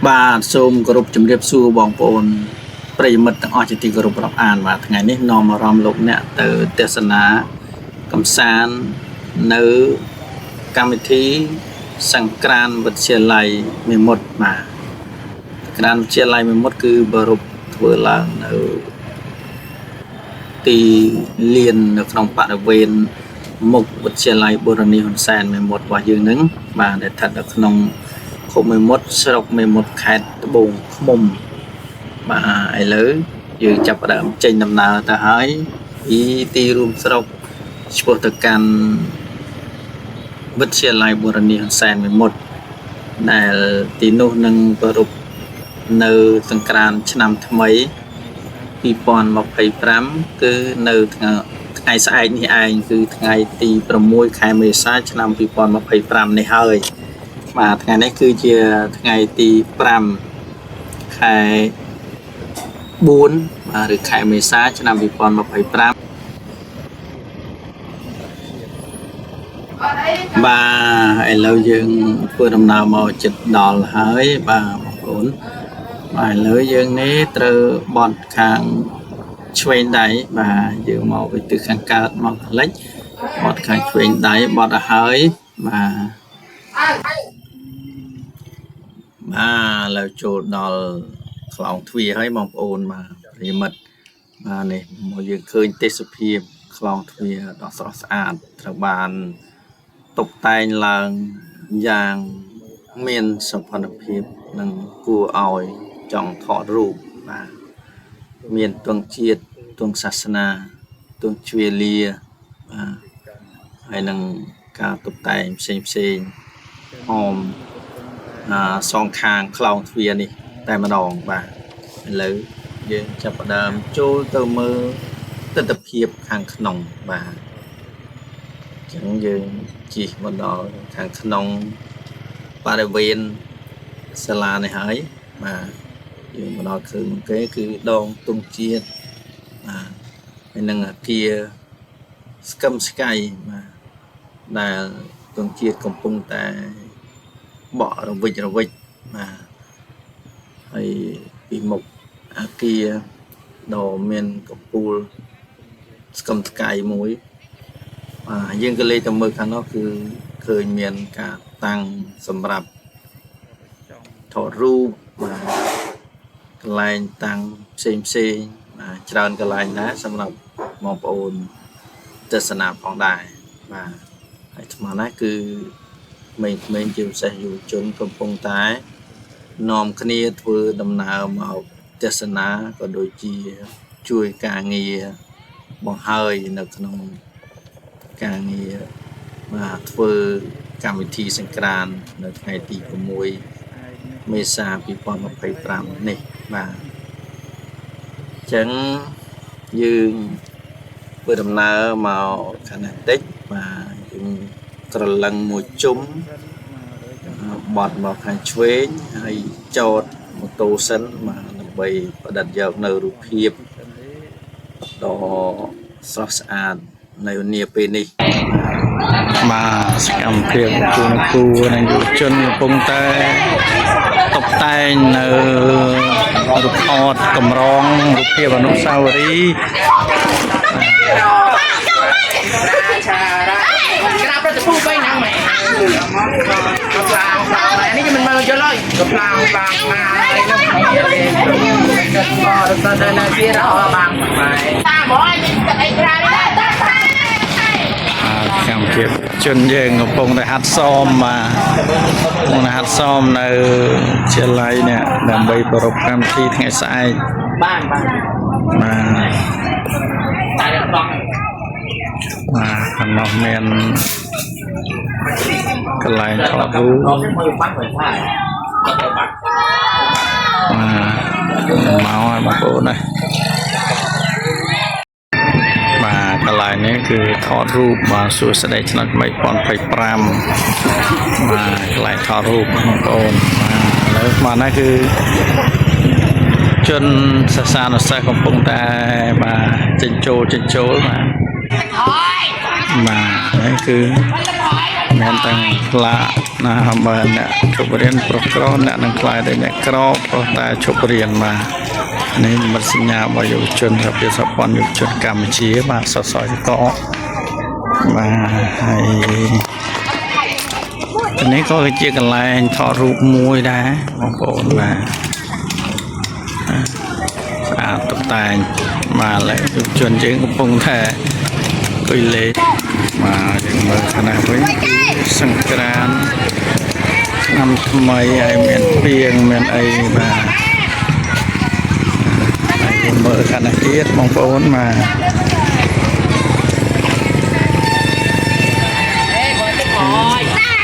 បាទសូមគោរពជំរាបសួរបងប្អូនប្រិយមិត្តទាំងអស់ជាទីគោរពរាប់អានបាទថ្ងៃនេះនាំអារម្មណ៍លោកអ្នកទៅទស្សនាកំសាន្តនៅកម្មវិធីសង្ក្រាន្តវិទ្យាល័យមេមត់បាទសង្ក្រាន្តវិទ្យាល័យមេមត់គឺប្រារព្ធធ្វើឡើងនៅទីលាននៅក្នុងបរិវេណមុខវិទ្យាល័យបូរនីហ៊ុនសែនមេមត់របស់យើងនឹងបាទដែលស្ថិតនៅក្នុង ឃុំមេមត់ស្រុកមេមត់ខេត្តត្បូងឃ្មុំបាទឥឡូវយើងចាប់ផ្ដើមចេញដំណើរទៅហើយពីទីរួមស្រុកឆ្ពោះទៅកាន់វិទ្យាល័យបូរនីហ៊ុនសែនមេមត់ដែលទីនោះនឹងប្រារព្ធនៅសង្ក្រាន្តឆ្នាំថ្មី2025គឺនៅថ្ងៃថ្ងៃស្អែកនេះឯងគឺថ្ងៃទី6ខែមេសាឆ្នាំ2025នេះហើយ បាទថ្ងៃនេះគឺជាថ្ងៃទី5ខែ4បាទឬខែមេសាឆ្នាំ2025បាទឥឡូវយើងធ្វើដំណើរមកចិត្តដល់ហើយបាទបងប្អូនបាទឥឡូវយើងនេះត្រូវបត់ខាងឆ្វេងដៃបាទយើងមកពីទិសខាងកើតមកខាងលិចបត់ខាងឆ្វេងដៃបត់ឲ្យហើយបាទ បាទឥឡូវចូលដល់ខ្លោងទ្វារហើយបងប្អូនបាទប្រិយមិត្តបាទនេះមកយើងឃើញទេសភាពខ្លោងទ្វារដ៏ស្រស់ស្អាតត្រូវបានតុបតែងឡើងយ៉ាងមានសោភ័ណភាពនិងគួរឲ្យចង់ថតរូបបាទមានទង់ជាតិទង់សាសនាទង់ជ្វាលាបាទហើយនឹងការតុបតែងផ្សេងផ្សេងៗអម អាសងខាងខ្លោងទ្វារនេះតែម្ដងបាទឥឡូវយើងចាប់ផ្ដើមចូលទៅមើលទិដ្ឋភាពខាងក្នុងបាទអញ្ចឹងយើងជិះមកដល់ខាងក្នុងបរិវេណសាលានេះហើយបាទយើងមកដល់ឃើញមុនគេគឺដងទង់ជាតិបាទហើយនឹងអាគារស្កឹមស្កៃបាទដែលទង់ជាតិកំពុងតែ បក់រវិចរវិចបាទហើយពីមុខអាគារដ៏មានកំពូលស្កឹមស្កៃមួយបាទយើងក៏លេខទៅមើលខាងនោះគឺឃើញមានការតាំងសម្រាប់ថតរូបបាទកន្លែងតាំងផ្សេងផ្សេងបាទច្រើនកន្លែងដែរសម្រាប់បងប្អូនទស្សនាផងដែរបាទហើយស្មានណាគឺ ក្មេងៗជាពិសេសយុវជនកំពុងតែនាំគ្នាធ្វើដំណើរមកទស្សនាក៏ដូចជាជួយការងារបង្ហើយនៅក្នុងការងារបាទធ្វើកម្មវិធីសង្ក្រាន្តនៅថ្ងៃទី6មេសា2025នេះបាទអញ្ចឹងយើងធ្វើដំណើរមកខាងនេះតិចបាទយើងក្រឡឹងមួយជុំ បត់មកខាងឆ្វេងហើយចតម៉ូតូសិនបាទដើម្បីផ្ដិតយកនៅរូបភាពដ៏ស្រស់ស្អាតនៅនាពេលនេះបាទសកម្មភាពគ្រូគ្រូនិងយុវជនកំពុងតែតុបតែងនៅរូបថតកម្រងរូបភាពអនុស្សាវរីយ៍ ក្រាបប្រតិភូបីហ្នឹងមែនក៏ផ្លាងផ្លាងនេះមិនមើលយល់ហើយក៏ផ្លាងផ្លាងមកហើយនឹងក៏ទៅនៅជារបាងម៉ែតាបងអញទឹកអីក្រានេះតា កម្មភាពជនយើងកំពុងតែហាត់សមបាទកំពុងតែហាត់សមនៅជាល័យនេះដើម្បីប្រារព្ធកម្មវិធីថ្ងៃស្អែក បានបាន បាទ តែដល់បង បាទខាងនោះមានកន្លែងថតរូប ដល់មើលបាច់មើលថាទៅបាច់ បាទមកហើយបងប្អូនណាបាទកន្លែងនេះគឺថតរូបបាទសួស្តីឆ្នាំថ្មី2025បាទកន្លែងថតរូបបងប្អូនបាទឥឡូវបាទនេះគឺជនសិស្សានុសិស្សកំពុងតែបាទចេញចូលចេញចូលបាទបាទនេះគឺមានទាំងផ្លាក ណាបើអ្នកឈប់រៀនប្រុសក្រអ្នកនឹងខ្លាយទៅអ្នកក្រប្រុសតែឈប់រៀនបាទនេះនិមិត្តសញ្ញារបស់យុវជនរបៀបសហព័ន្ធយុវជនកម្ពុជាបាទសសយកបាទហើយនេះក៏ជាកន្លែងថតរូបមួយដែរបងប្អូនបាទស្អាតតុបតែងបាទឥឡូវយុវជនយើងកំពុងតែអង្គុយលេងបាទយើងមើលខាងនេះវិញគឺសង្ក្រាន្តឆ្នាំថ្មីហើយមានពីងមានអីបាទហើយយើងមើលខាងនេះទៀតបងប្អូនបាទ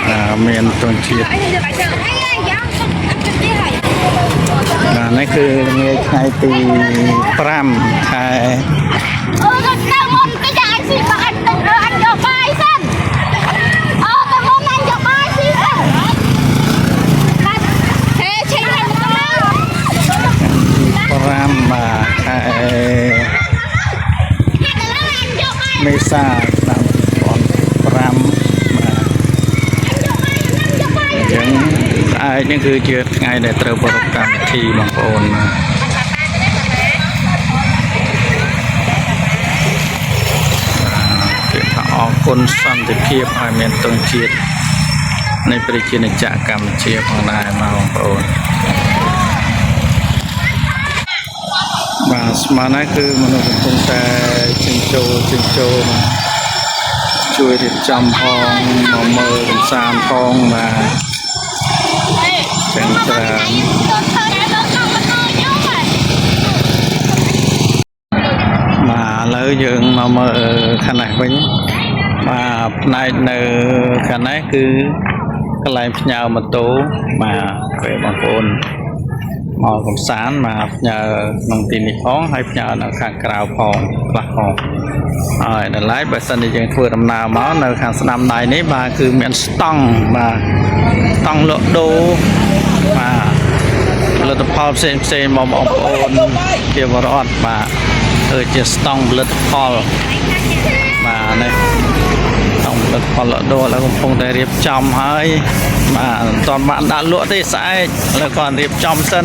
អាមានទងជាតិបាទនេះគឺល្ងាចថ្ងៃទី5ខែ អឺទៅមុនគេចាអញស៊ីបើអញទៅអញយកបាយសិនអឺទៅមុនអញយកបាយស៊ីសិនហេឆេងឲ្យមកទៅ 5បាទខែមេសាឆ្នាំ2005បាទអញ្ចឹងស្អែកនេះគឺជាថ្ងៃដែលត្រូវប្រារព្ធកម្មវិធីបងប្អូនបាទគេថាអរគុណសន្តិភាពឲ្យមានទង់ជាតិនៃប្រជាណាចក្រកម្ពុជាផងដែរបាទបងប្អូនបាទស្មានហើយគឺមនុស្សកំពុងតែចិញ្ចូលចិញ្ចូលបាទជួយរៀបចំផងមកមើលកំសាន្តផងបាទចឹងច្រើន បាទឥឡូវយើងមកមើលខាងនេះវិញបាទផ្នែកនៅខាងនេះគឺកន្លែងផ្ញើម៉ូតូបាទពេលបងប្អូនមកកំសាន្តបាទផ្ញើក្នុងទីនេះផងហើយផ្ញើនៅខាងក្រៅផងខ្លះផងហើយដល់ឡែកបើសិនជាយើងធ្វើដំណើរមកនៅខាងស្ដាំដៃនេះបាទគឺមានស្តង់បាទស្តង់លក់ដូរបាទ ផលិតផលផ្សេងផ្សេងៗបងប្អូនជាបរិបទបាទធ្វើជាស្តង់ផលិតផលបាទនេះស្តង់ផលិតផលលក់ដូរឥឡូវកំពុងតែរៀបចំហើយបាទមិនទាន់បានដាក់លក់ទេស្អែកឥឡូវគាត់រៀបចំសិន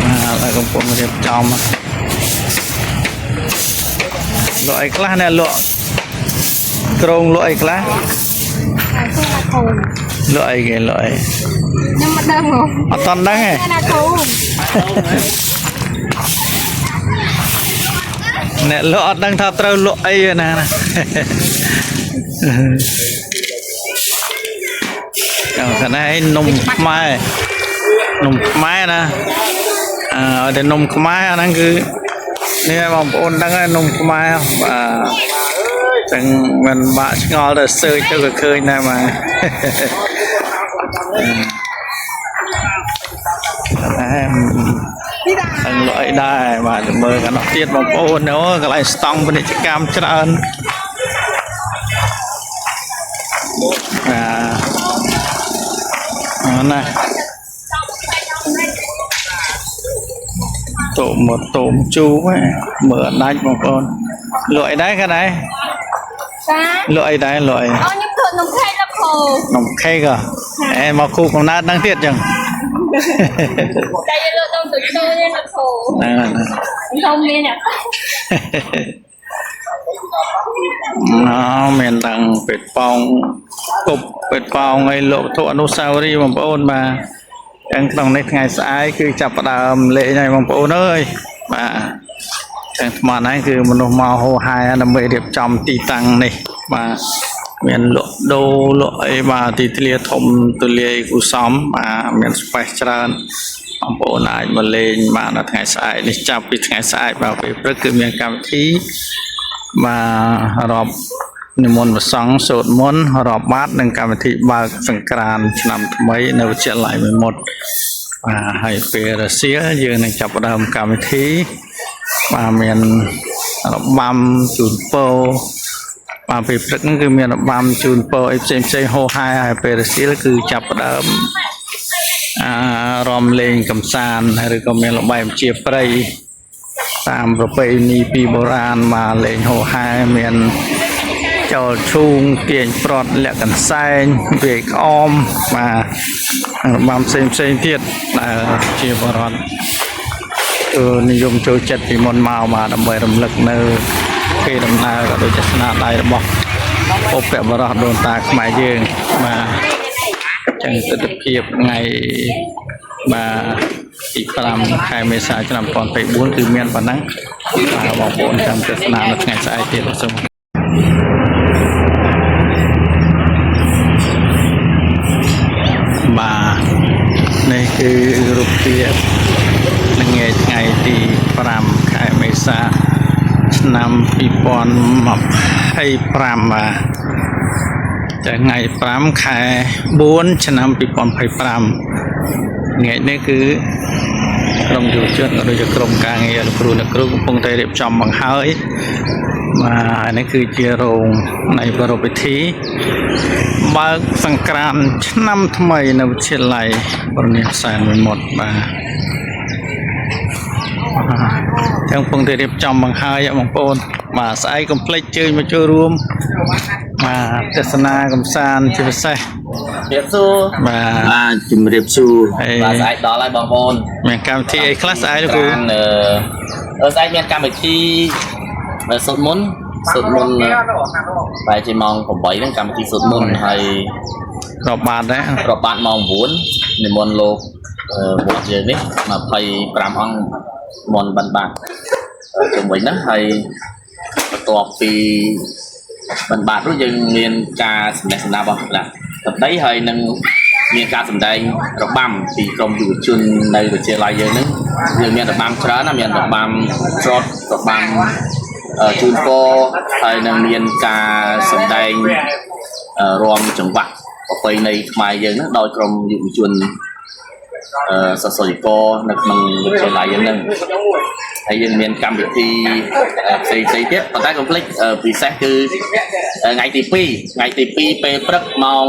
បាទឥឡូវកំពុងរៀបចំលក់អីខ្លះណែលក់ក្រងលក់អីខ្លះលក់អីគេលក់អី ខ្ញុំមិនដឹងហ៎ អត់តន់ដឹងទេ ណាគូ អ្នកលក់អត់ដឹងថាត្រូវលក់អីទេណាណា ចង់ថាណែនំខ្មែរនំខ្មែរណាអើឲ្យតែនំខ្មែរអាហ្នឹងគឺនេះឲ្យបងប្អូនដឹងហើយនំខ្មែរបាទចឹងមិនបាក់ឆ្ងល់ទៅ search ទៅក៏ឃើញដែរបាទ តែអឹងលក់អីដែរបាទទៅមើលกันអត់ទៀតបងប្អូនអូកន្លែងស្តង់ពាណិជ្ជកម្មច្រើនបាទអរណាតូមកតូមជូហ៎មើលអត់ដាច់បងប្អូនលក់អីដែរកាដែរ ចា លក់អីដែរលក់អី អូខ្ញុំធ្វើនំខេកលខោ នំខេកអេមកគូកំណើតហ្នឹងទៀតចឹង តែយើងលក់នំទូចទូនេះលខោ ហ្នឹងហើយ ខ្ញុំមានអ្នក ណមានតាំងពេទ្យប៉ោងគប់ពេទ្យប៉ោងអីលោកធុអនុស្សាវរីយ៍បងប្អូនបាទចឹងក្នុងនេះថ្ងៃស្អែកគឺចាប់ផ្ដើមលេងហើយបងប្អូនអើយបាទចឹងថ្មហ្នឹងគឺមនុស្សមកហោហែដើម្បីរៀបចំទីតាំងនេះបាទមានលក់ដូរលក់អីបាទទីធ្លាធំទូលាយគូសំបាទមាន space ច្រើនបងប្អូនអាចមកលេងបាទនៅថ្ងៃស្អែកនេះចាប់ពីថ្ងៃស្អែកបាទពេលព្រឹកគឺមានកម្មវិធី បាទរាប់និមន្តព្រះសង្ឃសូត្រមន្តរាប់បាតនិងកម្មវិធីបើកសង្ក្រាន្តឆ្នាំថ្មីនៅវិទ្យាល័យមេមត់បាទហើយពេលរសៀលយើងនឹងចាប់ផ្ដើមកម្មវិធីបាទមានរបាំជូនពរបាទពេលព្រឹកហ្នឹងគឺមានរបាំជូនពរអីផ្សេងផ្សេងៗហោហែហើយពេលរសៀលគឺចាប់ផ្ដើមអារំលេងកំសាន្តឬក៏មានល្បែងជាប្រិយ តាមប្រពៃណីពីបុរាណមកលេងហោហែមាន ចោលឈូងទាញប្រត់លាក់កន្សែងវាយក្អមបាទរបាំផ្សេងផ្សេងទៀតដែលជាបរិវត្តគឺនិយមចូលចិត្តពីមុនមកបាទដើម្បីរំលឹកនៅគេដំណើរក៏ដូចជាស្នាដៃរបស់បុព្វបុរសដូនតាខ្មែរយើងបាទចឹងទស្សនភាពថ្ងៃបាទទី5ខែមេសាឆ្នាំ2024គឺមានប៉ុណ្ណឹងបាទបងប្អូនចាំទស្សនានៅថ្ងៃស្អែកទៀតសូម បាទនេះគឺរូបភាពល្ងាចថ្ងៃទី5ខែមេសាឆ្នាំ2025បាទចាថ្ងៃ5ខែ4ឆ្នាំ2025ថ្ងៃនេះគឺក្រុមយុវជនក៏ដូចជាក្រុមការងារលោកគ្រូអ្នកគ្រូកំពុងតែរៀបចំបង្ហើយបាទហើយនេះគឺជារោងនៃប្រារព្ធពិធី បើកសង្ក្រាន្តឆ្នាំថ្មីនៅវិទ្យាល័យបរណីសែនមួយមុតបាទទាំងកំពុងតែរៀបចំបង្ហើយបងប្អូនបាទស្អែកកុំភ្លេចជើញមកចូលរួមបាទទស្សនាកំសាន្តជាពិសេស ជំរាបសួរ បាទ បាទជំរាបសួរ ហើយ បាទស្អែកដល់ហើយបងប្អូន មានកម្មវិធីអីខ្លះស្អែកលោកគ្រូ អឺស្អែកមានកម្មវិធីសូត្រមន្តសូត្រមន្តបែរជាម៉ោង8ហ្នឹងកម្មវិធីសូត្រមន្តហើយ រាប់បាតដែរ រាប់បាតម៉ោង9និមន្តលោកវត្តយើងនេះ25អង្គមន្តបិណ្ឌបាតជុំវិញហ្នឹងហើយបន្ទាប់ពីបិណ្ឌបាតនោះយើងមានការសម្ដែងសម្ដារបស់គណៈកដីហើយនឹងមានការសម្ដែងរបាំពីក្រមយុវជននៅវិទ្យាល័យយើងហ្នឹងយើងមានរបាំច្រើនណាស់មានរបាំច្រត់របាំជូនពរហើយនឹងមានការសម្ដែងរំចង្វាក់ប្រពៃណីខ្មែរយើងហ្នឹងដោយក្រមយុវជនសសយករនៅក្នុងវិទ្យាល័យយើងហ្នឹងហើយយើងមានកម្មវិធីផ្សេងផ្សេងទៀតប៉ុន្តែកុំភ្លេចពិសេសគឺថ្ងៃទី2ថ្ងៃទី2ពេលព្រឹកម៉ោង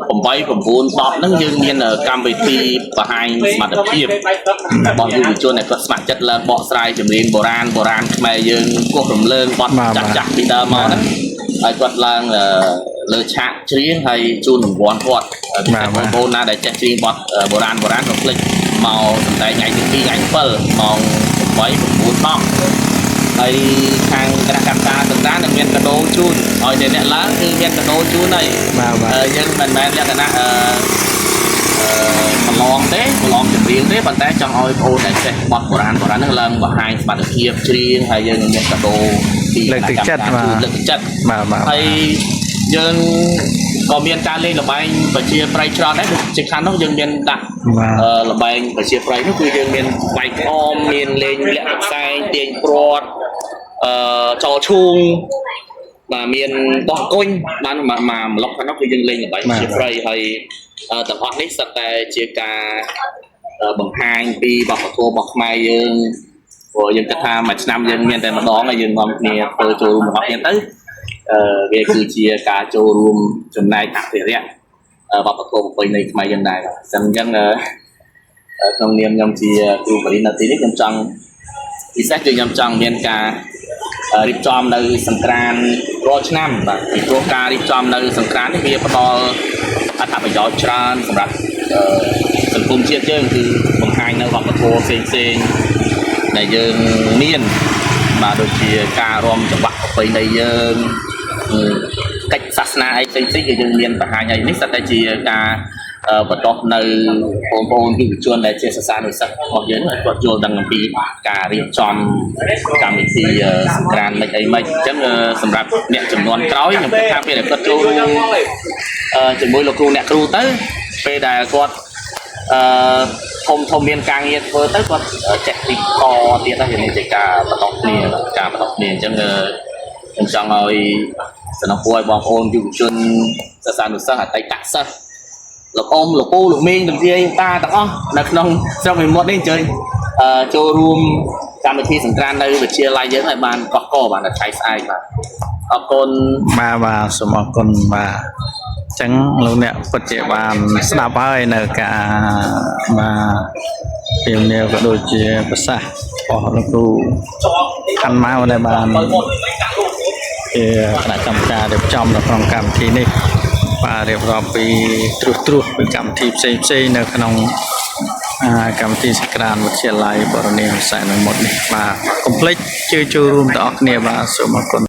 8 9 10ហ្នឹងយើងមានកម្មវិធីបង្ហាញសមត្ថភាពរបស់យុវជនដែលគាត់ស្ម័គ្រចិត្តឡើងបកស្រាយចម្រៀងបុរាណបុរាណខ្មែរយើងគោះរំលើងបទចាស់ចាស់ពីដើមមកហ្នឹងហើយគាត់ឡើងលើឆាកច្រៀងហើយជូនរង្វាន់គាត់បងប្អូនណាដែលចេះច្រៀងបទបុរាណបុរាណកុំភ្លេចមកសម្ដែងថ្ងៃទី2ថ្ងៃ7ម៉ោង8 9 10ហើយខាងគណៈកម្មការសង្ក្រាននឹងមានកាដូជូនឲ្យតែអ្នកឡើងគឺមានកាដូជូនហើយ បាទបាទ យើងមិនមែនលក្ខណៈប្រឡងទេប្រឡងចម្រៀងទេប៉ុន្តែចង់ឲ្យបងប្អូនដែលចេះបទបុរាណបុរាណហ្នឹងឡើងបង្ហាញសមត្ថភាពច្រៀងហើយយើងនឹងមានកាដូពី លើកទឹកចិត្តបាទ ជូនលើកទឹកចិត្ត បាទបាទ ហើយយើងក៏មានការលេងល្បែងប្រជាប្រិយច្រើនដែរដូចជាខាងនោះយើងមានដាក់ បាទ ល្បែងប្រជាប្រិយនោះគឺយើងមានវាយក្អមមានលេងលាក់កន្សែងទាញព្រ័ត្រចោលឈូងបាទមានបោះគុញបានមកម្លុកខាងនោះគឺយើងលេងល្បែងប្រជាប្រិយហើយទាំងអស់នេះសុទ្ធតែជាការបង្ហាញពីវប្បធម៌របស់ខ្មែរយើងព្រោះយើងគិតថាមួយឆ្នាំយើងមានតែម្ដងហើយយើងនាំគ្នាធ្វើចូលរួមទាំងអស់គ្នាទៅវាគឺជាការចូលរួមចំណែកអភិរក្សវប្បធម៌ប្រពៃណីខ្មែរយើងដែរបាទអញ្ចឹងក្នុងនាមខ្ញុំជាគ្រូបរិញ្ញាទីនេះខ្ញុំចង់ពិសេសគឺខ្ញុំចង់មានការរៀបចំនៅសង្ក្រានរាល់ឆ្នាំបាទពីព្រោះការរៀបចំនៅសង្ក្រាននេះវាផ្ដល់អត្ថប្រយោជន៍ច្រើនសម្រាប់សង្គមជាតិយើងគឺបង្ហាញនៅវប្បធម៌ផ្សេងផ្សេងដែលយើងមានបាទដូចជាការរំចង្វាក់ប្រពៃណីយើងកិច្ចសាសនាអីផ្សេងផ្សេងគឺយើងមានបង្ហាញហើយនេះសុទ្ធតែជាការបន្តនៅបងប្អូនយុវជនដែលជាសិស្សានុសិស្សរបស់យើងឲ្យគាត់យល់ដឹងអំពីការរៀបចំកម្មវិធីសង្ក្រានមិនអីមិនអញ្ចឹងសម្រាប់អ្នកចំនួនក្រោយខ្ញុំគិតថាពេលដែលគាត់ចូលរួមជាមួយលោកគ្រូអ្នកគ្រូទៅពេលដែលគាត់អឺធំធំមានការងារធ្វើទៅគាត់ចេះទីកទៀតហើយនេះជាការបន្តគ្នាការបន្តគ្នាអញ្ចឹងខ្ញុំចង់ឲ្យសំណពរឲ្យបងប្អូនយុវជនសិស្សានុសិស្សអតីតសិស្សលោកអ៊ំលោកពូលោកមីងលោកយាយតាទាំងអស់នៅក្នុងស្រុកមេមត់នេះអញ្ជើញចូលរួមកម្មវិធីសង្ក្រាននៅវិទ្យាល័យយើងឲ្យបានកោះកបានដល់ថ្ងៃស្អែកបាទអរគុណ បាទបាទសូមអរគុណបាទអញ្ចឹងលោកអ្នកពិតជាបានស្ដាប់ហើយនៅការបាទពីមនាក៏ដូចជាប្រសាសន៍របស់លោកគ្រូខាន់ម៉ៅដែលបាន ជាគណៈកម្មការរៀបចំនៅក្នុងកម្មវិធីនេះបាទរៀបរាប់ពីត្រួសត្រាសពីកម្មវិធីផ្សេងផ្សេងៗនៅក្នុងអាកម្មវិធីសក្រានវិទ្យាល័យបរនីហុសែនមុតនេះបាទកុំភ្លេចជឿចូលរួមទាំងអស់គ្នាបាទសូមអរគុណ។